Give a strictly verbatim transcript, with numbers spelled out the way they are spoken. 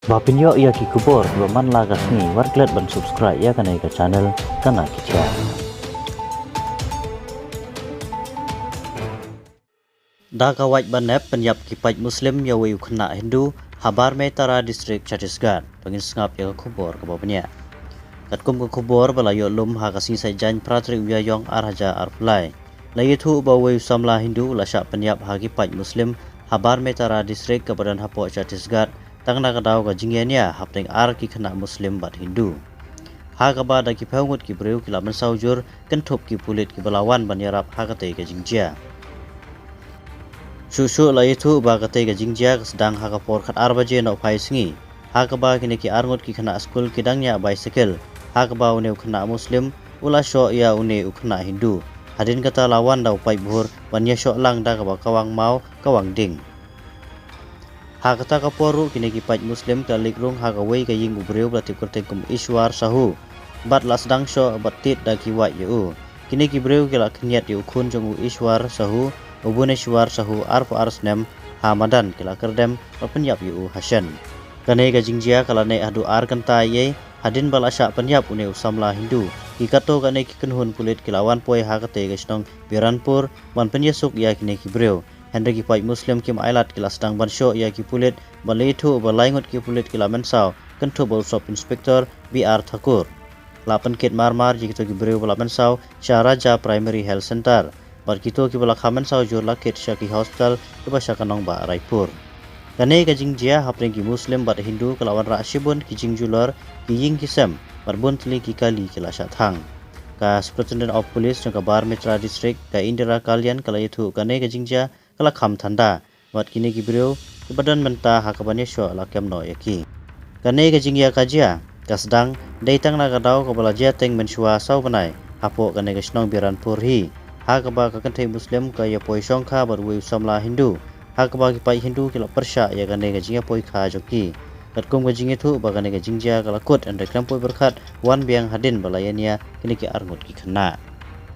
Ba pynïoh ïa ki khubor kiba man la ka sngi, wat klet ban subscribe ïa kane ka channel Kana Ki Jia. Da ka wait ban ep pynïap ki paid Muslim ïa uwei u khynnah Hindu ha Barmetara District, Chhattisgarh. To ngin sngap ïa ka khubor kaba bniah. Katkum ka khubor ba la ïoh lum ha ka sngi Saitjaiñ phra tarik u Ïaïong ar hajar arphew lai, la ïathuh ba uwei u samla Hindu u la shah pynïap ha ki paid Muslim ha Barmetara District kaba don hapoh Chhattisgarh, tang na ka daw ka jingïania hapdeng ar ki khynnah Muslim bad Hindu. Ha kaba da ki phew ngut ki briew ki la mynsaw jur kynthup ki pulit kiba la wan ban ïarap ha katei ka jingjia. Shuh shuh la ïathuh ba katei ka jingjia ka sdang ha ka por khatar baje nohphai sngi, ha kaba kine ki ar ngut ki khynnah skul ki dang ñiah bicycle, ha kaba une u khynnah Muslim u la shoh ïa une u khynnah Hindu. Hadien kata la wan da u paidbhur ban ïashoh lang da kaba kawang maw kawang ding. Ha kata ka por ruh kine ki paid Muslim ki la leit rung ha kawei ka ïing u briew ba la tip kyrteng kum Ishwar Sahu, bad la sdang shoh bad tied da ki wait ïa u. Kine ki briew ki la khynñiat ïa u khun jong u Ishwar Sahu, u Bhuneshwar Sahu, arphew ar snem, ha madan, ki la kyrdem bad pynïap ïa u ha shen. Kane ka jingjia ka la neh haduh ar kynta eiei hadien ba la shah pynïap une u samla Hindu. Ki katto katne ki kynhun pulit ki la wan poi ha katei ka shnong Biranpur ban pynïasuk ïa kine ki briew. Hynrei ki paid Muslim kim ailad, ki la sdang ban shoh ïa ki pulit bad la ïathuh ba lai ngut ki pulit ki la mynsaw kynthup bad u Sub Inspector B R Thakur. La pynkit mar mar ïa kito ki briew ba la mynsaw sha Raja Primary Health Centre, bad kito kiba la kha mynsaw jur la kit sha ki hospital kiba sha ka nongbah Raipur. Kane ka jingjia hapdeng ki Muslim bad Hindu ka la wanrah shibun ki jingjulor, ki ïing ki sem bad bun tylli ki kali ki la shah thang. Ka Superintendent of Police jong ka Barmetara District, ka Indira Kalyan, ka la ïathuh kane ka jingjia ka la kham thanda, bad kine ki briew kiba don bynta ha kaban ïashoh la kem noh ïa ki. Kane ka jingïakajia ka sdang dei tang na ka daw kaba la jia teng mynshuwa saw bnai hapoh kane ka shnong Biranpur hi, ha kaba ka kynthei Muslim ka ïapoi shongkha bad uwei u samla Hindu, ha kaba ki paid Hindu ki la pyrshah ïa kane ka jingïapoi kha jong ki. Katkum ka jingïathuh ba kane ka jingjia ka la kut, hynrei khlem poi pyrkhat wan biang hadien ba la ïania kine ki ar ngut ki khynnah.